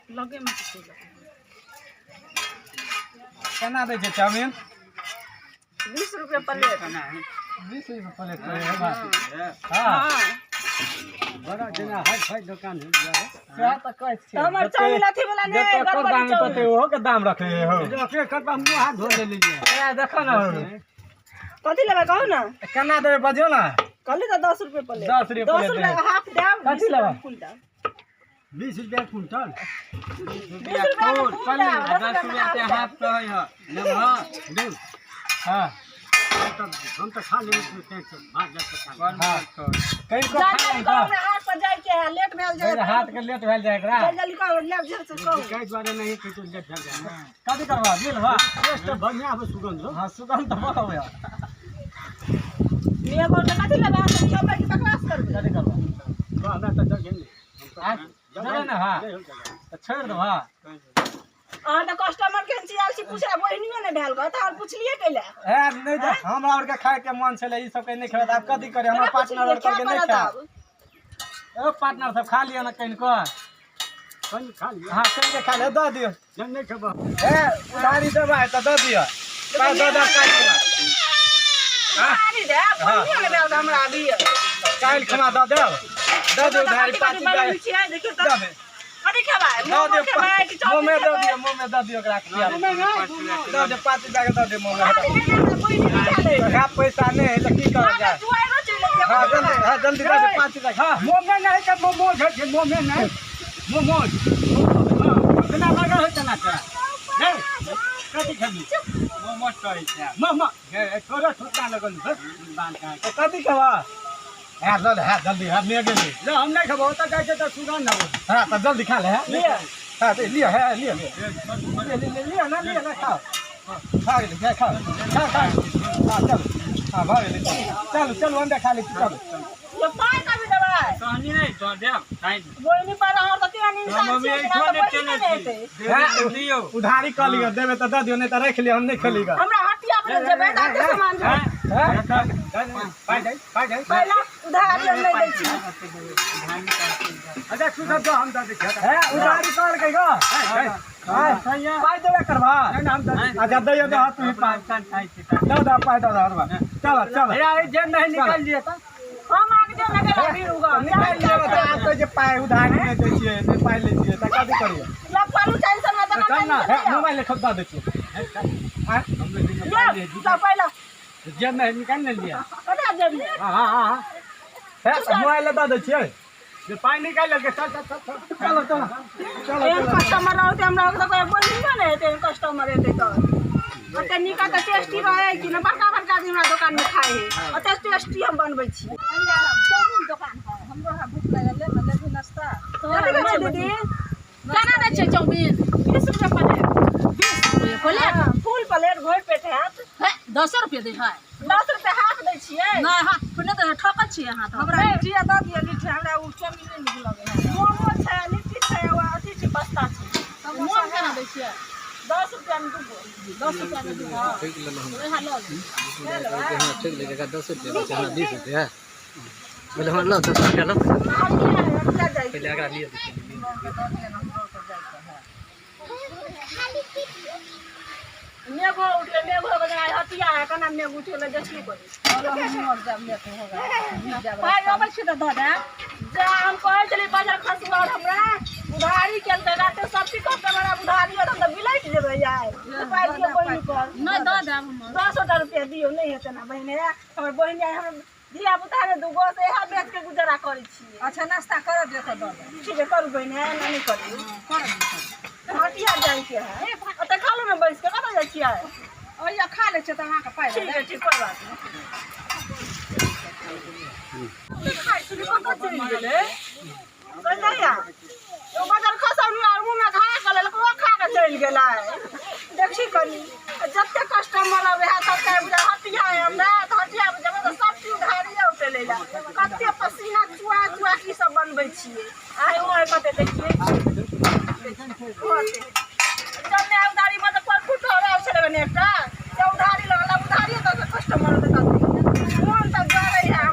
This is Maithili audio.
लगेमे छै। केना दै छै चाउमिन? 20 रुपए प्लेट। 20 रुपए प्लेट? हाँ। हाँ। बड़ा जेना हाई फाई दोकान है। सएह तऽ कहै छियै। तऽ हमर चाउमिन अथी वाला नहि, जते गड़बड़ी दाम चाउमिन। तते ओहो के दाम रखे हो। अपने करबा मुँह हाथ धो लेलियै। ए, देखो ने। कथी लेबै, कहू ने। केना देबै, बजियौ ने। कहली तऽ 10 रुपए प्लेट। 10 रुपए 10 प्लेट। रुपए हाफ देब। कथी 20 लेबै? रुपए फुल देब। 20 रुपया कुंटल। 20 रुपए फुल देब, 10 रुपए हाफ देब। हाँ। तब हम तऽ खा लेबै भात जाके खा लेबै। हाँ, कनिको जल्दी खा जल्दी लेब। कहू, हमरा हाथ पर जाइके है, लेट भेल जाय। हाथ के लेट भेल जाय एकरा। जल्दी जल्दी कहू, लेब जे से कहू। बिकाय दुआरे नहीं कहै लेट भेल जाय। कथी करबा बिल बा? टेस्ट तऽ बढ़िआँ होइ, सुगंध हो। हाँ, सुगंध तऽ बहुत होया। मेघो तऽ कथी लेबै? अहाँ सब खेबै कि बकवास करबै? कथी करबा? तो हमरा तऽ जगह नहि। हाँ, जगह ने, हाँ। नहि हो जगह। तऽ छोड़ि देबा। अहाँ तऽ कस्टमर के आयल छी पूछे, बहिनियो नहि भेल गऽ, तऽ अहाँ पुछलियै कैले? हे, नहि तऽ हमरा आरके खायके मन छलै, ई सबके नहि खेबै तऽ आब कथी करी? हमरा पार्टनर आर खाय के नहि पड़त खायब। आब। ओ पार्टनर सब, खा लिअ ने कनिको। कनि खा लिअ। हाँ, कनिके खा लिअ, दऽ दियौ। जब नहि खेबह। हे, उधारी देबै तऽ दऽ दिअ, पाइ दऽ देब काल्हि खुमा। उधारी दे, बहिनियो नहि भेल हमरा अभी। काल्हि खुमा दऽ देब, दऽ दियौ उधारी। कथी पाँच कथी बनबै छियै, देखियौ तऽ। दऽ दे। कथी खेबै? दऽ मोमो दियौ। खेबै कि चाउमीन मोमे दऽ खेबै? दियौ, मोमे दऽ दियौ, ओकरा खिया दऽ दियौ, 5 रुपया के दऽ दियौ मोमे। उधारी नहि देब तऽ बहिनी नहि खा लेब। हाँ, पैसा नहि है तऽ की करल जाय? जुआइरो चलि एलियै। हाँ, जल्दी, हाँ, जल्दी दऽ दियौ 5 रुपया, हाँ। मोमे नहि तऽ मोमोज होइ छै, मोमे नहि, मोमोज। हाँ, जेना लागल होइ तेना तोरा हे। कथी खेबही? मोमोज कहै छै। मोमो हे, तोरो छोटका लगल बस बाल का। तऽ कथी खेबह? है, लऽ ले, है, जल्दी, है, ले गेली। ले, हम नहि खेबो, ओतऽ जाइ छै तऽ सुगंध आबै। हाँ, तऽ जल्दी खा ले, है, लिअ, हाँ, तऽ लिअ, है, लिअ, लिअ, लिअ, लिअ, लिअ ना, लिअ ना, खाओ, खा गेली, खा, खा, खा, खा, हाँ, चल, हाँ, भऽ गेलै, चलू, चलू, अंडा खा लै छी, चलू। यो पाइ कभी देबै? बहिनी पर अहाँ तऽ केहन इंसान छियै कि अहाँ तऽ बहिनी नहि हेतै। है, उधारी कऽ लिअ, देबै तऽ दऽ दियौ, नहि तऽ राखि लिअ, हम नहि खेली गऽ। हमरा हटिया पर जेबै तऽ एते सामान जेबै। है? पाइ दे, पाइ दे। पहिला उधारी हम नहि दै छी। अच्छा, तू सब दो, हम दऽ दै छियै। है, उधारी कहलकै गऽ। पाइ देबे करबा? नहि, हम दऽ दै छियै। अच्छा, दैयौ, दऽ तू ही पाइ, दऽ दऽ, पाइ दऽ दऽ हरबा, चल, चल। हे, ई जेब नहीं निकालि लिअ तऽ। हम आगे जे लगेला भीड़ उगल। निकालि लिअ तऽ आब कहै छै पाइ उधारी नहि दै छियै, नहि पाइ लै छियै, तऽ कथी करियै? लफालू टेंशन में तऽ चल ना। हे, मोबाइल लिखो, दऽ दै छियै। आँय? यो तऽ पहिला जेब में निकालि ने लिअ। कता जेब में? हाँ हाँ हाँ हाँ। हे, मोबाइल दऽ दै छियै। जे पाइ निकालि लेलकै, चल, चल, चल, चल। चलो, चलो, चलो। एहन कस्टमर रहतै हमरा तऽ कोइ बहिनो नहि हेतै। एहन कस्टमर हेतै तऽ ओते नीक तऽ टेस्टी रहै कि ने, बड़का बड़का आदमी हमरा दोकानमे खाइ है, ओते टेस्टी हम बनबै छी। दोकान है, हमरो यहाँ भूख लागल है, लेबही नाश्ता? कथी कहै छै दीदी? केना दै छै चाउमीन? 20 रुपआ प्लेट। 20 रुपये प्लेट? हाँ, फुल प्लेट, भरि पेट हैत। हे, 10 रुपये दै है। 10 रुपआ हाफ दै छियै। नहि, हाफ नहि दै, ठकै छियै अहाँ तऽ। हमरा लिट्टी दऽ दिअ, लिट्टी। हमरा ओ चाउमीन नहि नीक लगै है। मोमो छै, लिट्टी छै, ओ अथी छै, पास्ता छै। मोम केना दै छियै? 10 रुपआमे दूगो। 10 रुपयामे दूगो? वएह लऽ लेबै। ठीक लेके 10 रुपया दै छै, हमरा 20 रुपया बोले, हमरा लो 10 रुपया लो। हम लिअ, हम लए जाइ छी। पहले एकरा लिअ। मेघो उठलै, मेघो के जेना हटिया है, केना मेघ उठेलै, देखियौ कनी। पाइ अबै छै तऽ दऽ देब। जा, हम कहै छलियै बाजार खसुआ हमरा उधारी केलकै, राते सब चीज कहतै हमरा उधारी और हम तऽ बिलटि जेबै यार। पाइ दियौ बहिन पर। नहि, दऽ देब हम। 10 टा रुपया दियौ, नहि हेतै ना बहिन। हे, हमर बहिन आइ, हमर धिया पुता ने दूगो से इएह बेच के गुजारा करै छियै। अच्छा, नाश्ता करऽ दिअ तऽ दऽ देब। ठीक है, करू बहिन, है, एना नहि करियौ। करऽ दिअ। हटिया जाइके है, ओतऽ खा लू ने बैस के, कतऽ जाइ छियै? ओहिया खा लै छियै तऽ अहाँके पाइ दऽ ठीक देब। है, ठीक, कोइ बात नहि। खाइ छी, कतऽ चलि गेलै? कहिया ओ बजर खसल आर मुँहमे घा कऽ लेलक, ओ खा कऽ चलि गेलै। देखी कनी, जते कस्टमर अबै है तते बुझा हटिया है हमरा तऽ हटिया मे जेबै तऽ सब चीज उधारिये उठे लै लए। कते पसीना चुआ चुआ की सब बनबै छियै। आइ ओ कते देखियै कते।